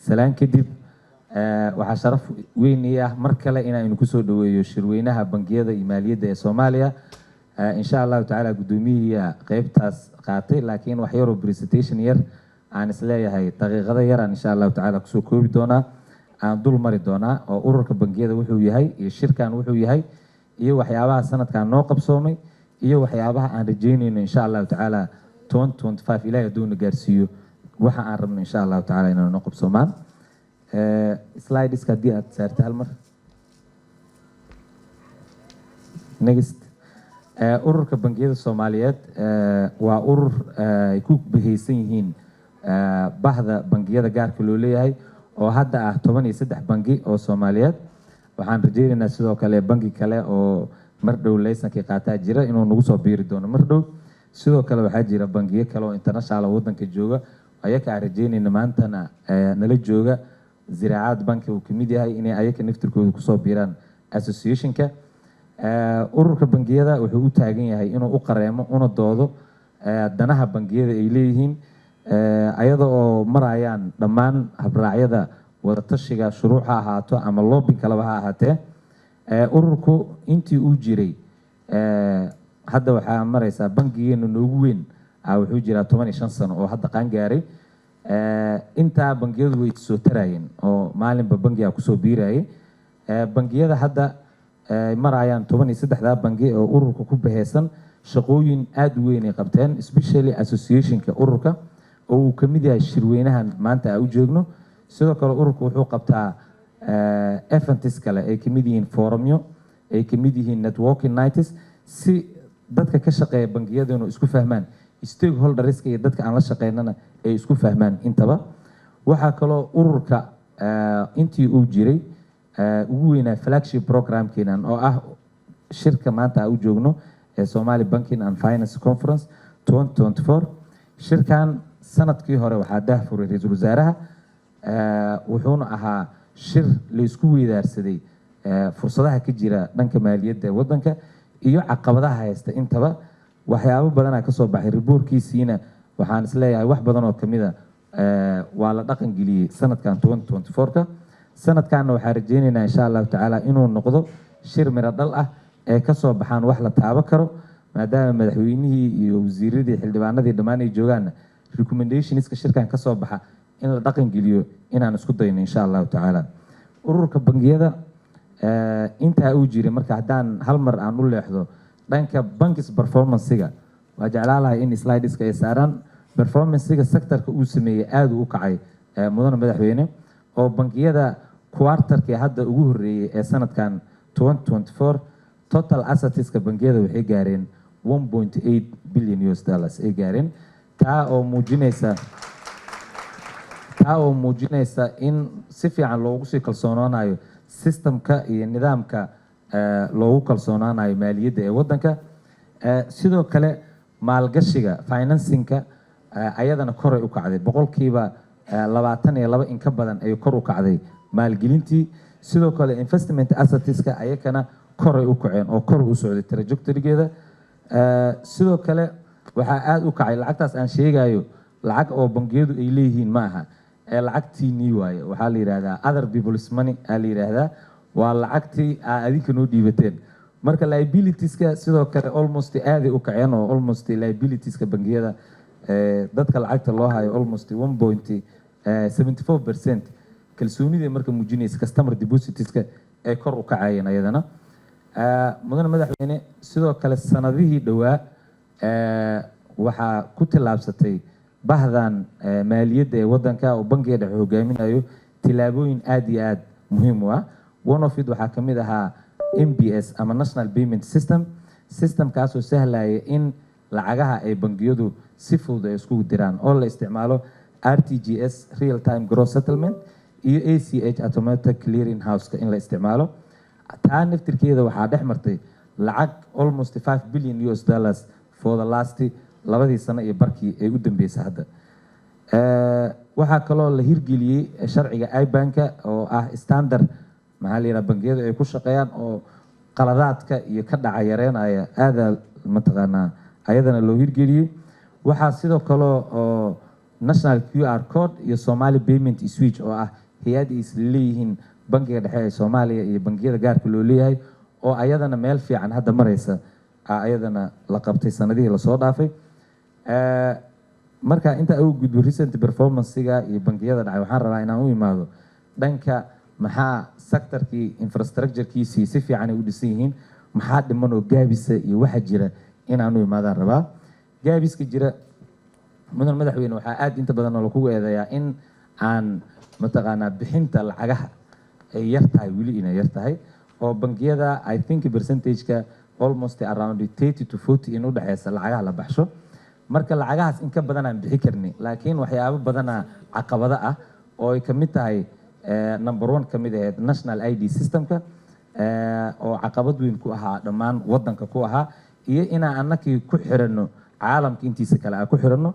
Salaan kadib, waxaa sharaf weyn ii ah mar kale inaynu kusoo dhaweeyo shirweynaha bangiyada iyo maaliyadda ee Soomaaliya. Insha Allahu tacaala, guddoomiyihiia qeybtaas qaatay, laakiin wax yaroo presentation yar aan isleeyahay, daqiiqado yaraan insha Allahu tacaala kusoo koobi doonaa, aan dul mari doonaa oo ururka bangiyada wuxuu yahay iyo shirkan wuxuu yahay iyo waxyaabaha sanadkan noo qabsoomay iyo waxyaabaha aan rajeynayno insha Allahu tacaala 2025, Ilahay hadduu na gaarsiiyo, waxa aan rabno insha Allahu tacaala inay noo qabsoomaan. Slideska haddii aad saartay hal mar. Next. Ururka Bangiyada Soomaaliyeed waa urur ay ku bahaysan yihiin bahda bangiyada gaarka loo leeyahay oo hadda ah 13 bangi oo Soomaaliyeed. Waxaan rajeynaynaa sidoo kale bangi kale oo mar dhow laysankii qaataa jira inuu nagu soo biiri doono mar dhow. Sidoo kale waxaa jira bangiyo kale oo international oo wadanka jooga, ayaka aan rajeynayna maantana nala jooga, Ziraacaad Banki uu kamid yahay, inay ayaka naftirkooda kusoo biiraan associationka. Ururka bangiyada wuxuu u taagan yahay inuu u qareemo una doodo danaha bangiyada ay leeyihiin, ayada oo marayaan dhammaan habraacyada wadatashiga, shuruuc ha ahaato ama lobbying kaleba ha ahaatee. Ururku intii uu jiray, hadda waxaa mareysaa bangigeena noogu weyn wuxuu jiraa 15 sano oo hadda qaan gaaray. Intaa bangiyadu way soo tarayeen oo maalinba bangiga kusoo biirayay. Bangiyada hadda ay marayaan 13-daa bangi oo ururka ku baheysan, shaqooyin aada u weyn ay qabteen, especially associationka ururka oo uu kamid yahay shirweynahan maanta aan u joogno. Sidoo kale ururka wuxuu qabtaa events kale ay kamid yihiin forumyo, ay kamid yihiin networking nights, si dadka ka shaqeeya bangiyaduna isku fahmaan, stakeholderska iyo dadka aan la shaqeynana ay isku fahmaan intaba. Waxaa kaloo ururka intii uu jiray ugu weynaa flagship programkeenan oo ah shirka maanta aan u joogno ee Somali Banking and Finance Conference 2024. Shirkan sanadkii hore waxaa daahfuray ra-iisul wasaaraha, wuxuuna ahaa shir la isku weydaarsaday fursadaha ka jira dhanka maaliyadda ee waddanka iyo caqabadaha haysta intaba. Waxyaabo badanaa kasoo baxay reportkiisiina. Waxaan isleeyahay wax badan oo kamida waa la dhaqan geliyey sanadkan 2024-ka. Sanadkanna waxaan rajeyneynaa insha Allahu tacaala inuu noqdo shir miro dhal ah ee kasoo baxaan wax la taabo karo, maadaama madaxweynihii iyo wasiiradii, xildhibaanadii dhammaan ay joogaanna, recommendationska shirkan kasoo baxa in la dhaqan geliyo inaan isku dayno insha Allahu tacaala. Ururka bangiyada intaa uu jiray, marka haddaan hal mar aan u leexdo dhanka banks performancega, waa jeclaan lahay in slideska ay saaraan. Performancega sectorka uu sameeyey aada u kacay, mudane madaxweyne, oo bangiyada quarterkii hadda ugu horreeyey ee sanadkan 2024 total assetska bangiyada waxay gaareen 1.8 billion US dollars ay gaareen, taa oo muujinaysa in si fiican loogu sii kalsoonaanayo systemka iyo nidaamka, loogu kalsoonaanayo maaliyadda ee waddanka. Sidoo kale maalgashiga, financingka, ayadana koray u kacday, 22% in ka badan ayay kor u kacday maalgelintii. Sidoo kale investment assetska ayakana koray u kaceen oo kor u socday trajectorygeeda. Sidoo kale waxaa aada u kacay lacagtaas aan sheegayo, lacag oo bangiyadu ay leeyihiin ma aha ee lacagtiinii waaye. Waxaa la yidhahdaa other people's money aa la yidhaahdaa, waa lacagtii aa adinka noo dhiibateen. Marka liabilitieska sidoo kale almost aaday u kaceen, oo almost liabilitieska bangiyada, dadka lacagta loo hayo, almost 1.74%. Kalsoonida marka muujinaysa customer depositska ay kor u kacayeen ayadana. Mudane madaxweyne, sidoo kale sanadihii dhowaa waxaa ku tillaabsatay bahdan maaliyadda ee waddanka oo bangiga dhexe hogaaminayo tillaabooyin aada iyo aada muhiim u ah. One of it waxaa ka mid ahaa NPS ama National Payment System, systemkaasoo sahlaya in lacagaha ay bangiyadu si fudud ay iskugu diraan, oo la isticmaalo RTGS, real time gross settlement, iyo ACH, automatic clearing houseka, in la isticmaalo. Taa naftirkeeda waxaa dhex martay lacag almost 5 billion US dollars for the last labadii sano iyo barkii ay u dambeysay hadda. Waxaa kaloo la hirgeliyey sharciga IBAN-ka oo ah standard, maxaa la yidhaha, bangiyadu ay ku shaqeeyaan oo qaladaadka iyo ka dhaca yareynaya, aada mataqaanaa ayadana loo hirgeliyey. Waxaa sidoo kale oo National QR code iyo Somali Payment Switch, oo ah hay-ad ay isla leeyihiin Bangiga Dhexe ee Soomaaliya iyo bangiyada gaarka loo leeyahay, oo ayadana meel fiican hadda mareysa, ayadana la qabtay sanadihii lasoo dhaafay. Marka inta ugu gudbo recent performance-ga iyo bangiyada dhacay, waxaan rabaa inaan u imaado dhanka maxaa sectorkii infrastructure-kiisii si fiican ay u dhisan yihiin, maxaa dhiman oo gaabisa iyo waxa jira inaan u imaadaan rabaa. Gaabiska jira, mudan madaxweyne, waxaa aad inta badan oo lakugu eedeeyaa in aan mataqaanaa bixinta lacagaha ay yar tahay, weli inay yar tahay, oo bangiyada I think percentage-ka almost around 30 to 40 in udhexeysa lacagaha la baxsho. Marka lacagahaas in ka badan aan bixi karni, laakiin waxyaabo badana caqabado ah oo ay kamid tahay, number one kamid ahayd national ID systemka, oo caqabad weyn ku ahaa dhammaan wadanka ku ahaa, iyo inaan annakii ku xirano caalamka intiisa kale aan ku xirano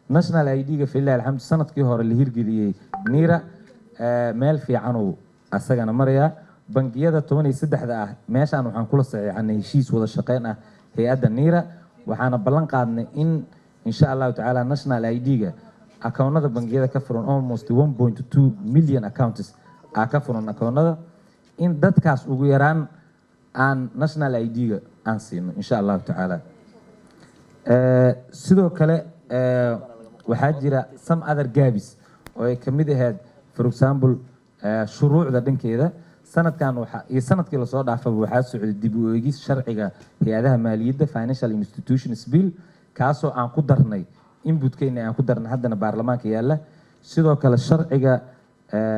national ID-ga. Falilahi alxamdu, sanadkii hore la hirgeliyey NIRA, meel fiicanuu asagana marayaa. Bangiyada 13-da ah meeshaan waxaan kula saxiixanay heshiis wada shaqeyn ah hay-adda NIRA, waxaana ballan qaadnay in insha Allahu tacaala national ID-ga akoonada bangiyada ka furan, almost 1.2 million accounts aa ka furan akoonada, in dadkaas ugu yaraan aan national ID-ga aan siino insha Allahu tacaala. Sidoo kale waxaa jira some other gaps oo ay kamid ahayd, for example, shuruucda dhankeeda. Sanadkan waxa iyo sanadkii lasoo dhaafaba waxaa socday dib u eegis sharciga hay-adaha maaliyadda, Financial Institutions Bill, kaasoo aan ku darnay inputkeyna, aan ku darnay, haddana baarlamaanka yaalla. Sidoo kale sharciga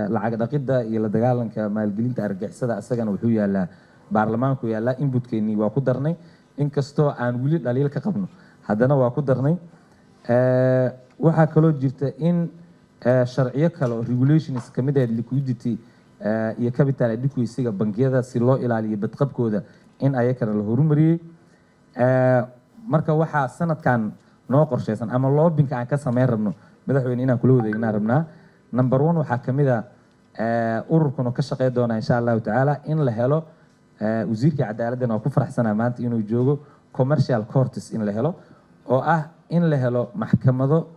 lacag dhaqidda iyo la dagaalanka maalgelinta argagixisada, isagana wuxuu yaalaa baarlamaanku yaallaa, inputkeenii waa ku darnay. Inkastoo aan weli dhaliil ka qabno, haddana waa ku darnay. Waxaa kaloo jirta in sharciyo kale oo regulations kamid ahayd liquidity iyo capital adequacy-ga bangiyada, si loo ilaaliyo badqabkooda, in ayakana la horumariyey. Marka waxaa sanadkan noo qorsheysan ama lobbying-ka aan ka sameyn rabno, madaxweyne, inaan kula wadeegnaa rabnaa. Number one, waxaa kamid a ururkuna ka shaqey doonaa insha Allahu tacaala in la helo, wasiirkii cadaaladdana waa ku faraxsanaa maanta inuu joogo, commercial courts in la helo, oo ah in la helo maxkamado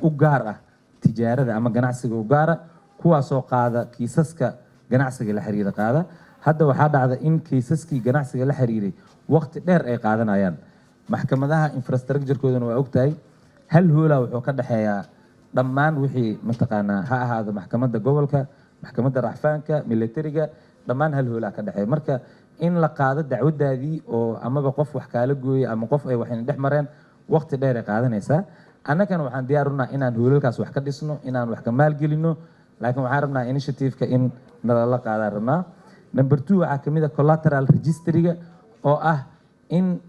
u gaar ah tijaarada ama ganacsiga u gaara, kuwaasoo qaada kiisaska ganacsiga la xiriira qaada. Hadda waxaa dhacda in kiisaskii ganacsiga la xiriiray waqti dheer ay qaadanayaan. Maxkamadaha infrastructure-koodana waa ogtahay, hal hoola wuxuu ka dhexeeyaa dhammaan wixii mataqaanaa, ha ahaado maxkamadda gobolka, maxkamadda racfaanka, militariga, dhammaan hal hoolaa ka dhexeeya. Marka in la qaado dacwadaadii oo amaba qof wax kaala gooyay ama qof ay waxayna dhex mareen, waqti dheer ay qaadanaysaa. Annagana waxaan diyaar unahay inaan hoolalkaas wax ka dhisno, inaan wax ka maalgelino, laakiin waxaan rabnaa initiative-ka in nalala qaadaan rabnaa. Number two, waxaa kamid a collateral registry-ga, oo ah in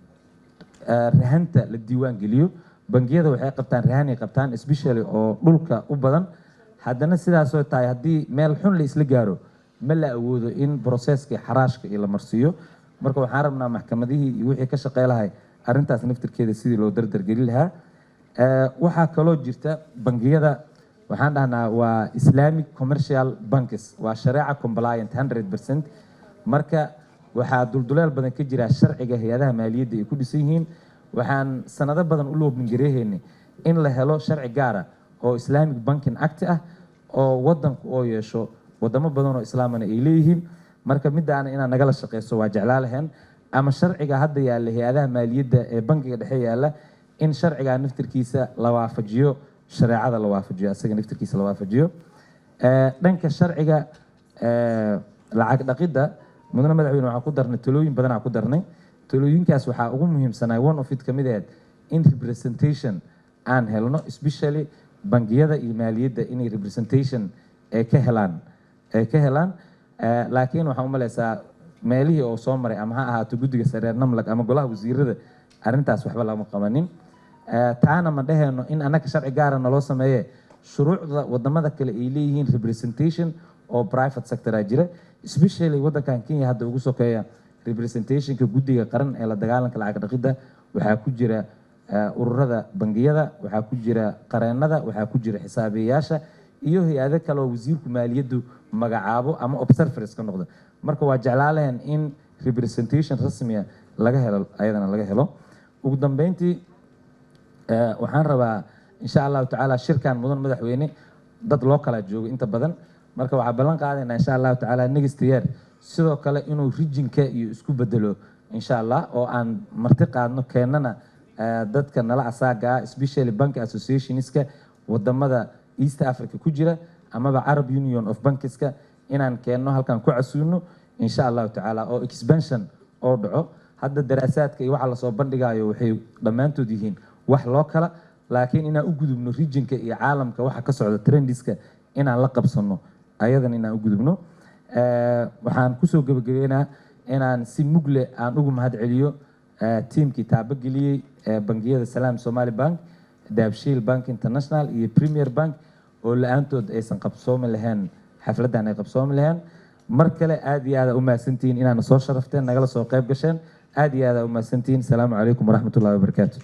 rahanta la diiwaan geliyo. Bangiyada waxay qabtaan rahanay qabtaan, especially oo dhulka u badan. Haddana sidaasoo tahay, haddii meel xun la isla gaaro, ma la awoodo in processkii xaraashka iyo la marsiiyo. Marka waxaan rabnaa maxkamadihii iyo wixii ka shaqey lahay arrintaas naftirkeeda sidii loo dardargeli lahaa. Waxaa kaloo jirta bangiyada waxaan dhahnaa waa Islamic commercial banks, waa shareeca compliant 100%. Marka waxaa dulduleel badan ka jira sharciga hay-adaha maaliyadda ay ku dhisan yihiin. Waxaan sanado badan u lobbying gareehaynay in la helo sharci gaara oo Islamic Banking Act ah oo wadanku oo yeesho, wadamo badan oo islaamana ay leeyihiin. Marka midaana inaad nagala shaqeyso waa jeclaa lahayn, ama sharciga hadda yaalla hay-adaha maaliyadda ee Bankiga Dhexe yaalla, in sharcigaa naftirkiisa la waafajiyo shareecada, la waafajiyo asaga naftirkiisa la waafajiyo. Dhanka sharciga lacag dhaqidda, mudane madaxweyne, waxaan ku darnay talooyin badanaa ku darnay. Talooyinkaas waxaa ugu muhiimsanay, one of it kamid ahayd in representation aan helno, especially bangiyada iyo maaliyadda inay representation ay ka helaan. Laakiin waxaan u maleysaa meelihii oo soo maray, ama ha ahaato guddiga sareer NAMLAG ama golaha wasiirada, arrintaas waxba lama qabanin. Taana ma dheheyno in annaga sharci gaara naloo sameeye. Shuruucda wadamada kale ay leeyihiin representation oo private sectora jira, especially wadankan Kenya hadda ugu sokeeya. Representationka guddiga qaran ee la dagaalanka lacag dhaqidda waxaa ku jira ururada bangiyada, waxaa ku jira qareenada, waxaa ku jira xisaabiyeyaasha iyo hay-ado kale oo wasiirku maaliyaddu magacaabo ama observers ka noqda. Marka waa jeclaa lahayn in representation rasmiya laga helo, ayadana laga helo. Ugu dambeyntii, waxaan rabaa Insha Allahu tacaala, shirkan, mudan madaxweyne, dad loo kala joogo inta badan. Marka waxaa ballan qaadaynaa, insha Allahu tacaala, next year sidoo kale inuu regionka iyo isku bedelo, insha Allah, oo aan marti qaadno, keennana dadka nala asaaga ah, especially bank associationska wadamada East Africa ku jira amaba Arab Union of Bankska, inaan keenno halkan ku casuuno, insha Allahu tacaala, oo expansion oo dhaco. Hadda daraasaadka iyo waxa lasoo bandhigayo waxay dhammaantood yihiin wax loo kala, laakiin inaan u gudubno regionka iyo caalamka waxa ka socda, trendska inaan la qabsano, ayadan inaan u gudubno. Waxaan kusoo gebagabeynaa inaan si mugle aan ugu mahad celiyo tiimkii taabageliyey bangiyada Salaam Somali Bank, Dahabshiil Bank International iyo Premier Bank, oo la-aantood aysan qabsoomi lahayn xafladdan ay qabsoomi lahayn. Mar kale aad iyo aad u mahadsantihiin inaana soo sharafteen, nagala soo qayb gasheen. Aad iyo aad u mahadsantihiin. Asalaamu calaykum waraxmat ullahi wabarakaatu.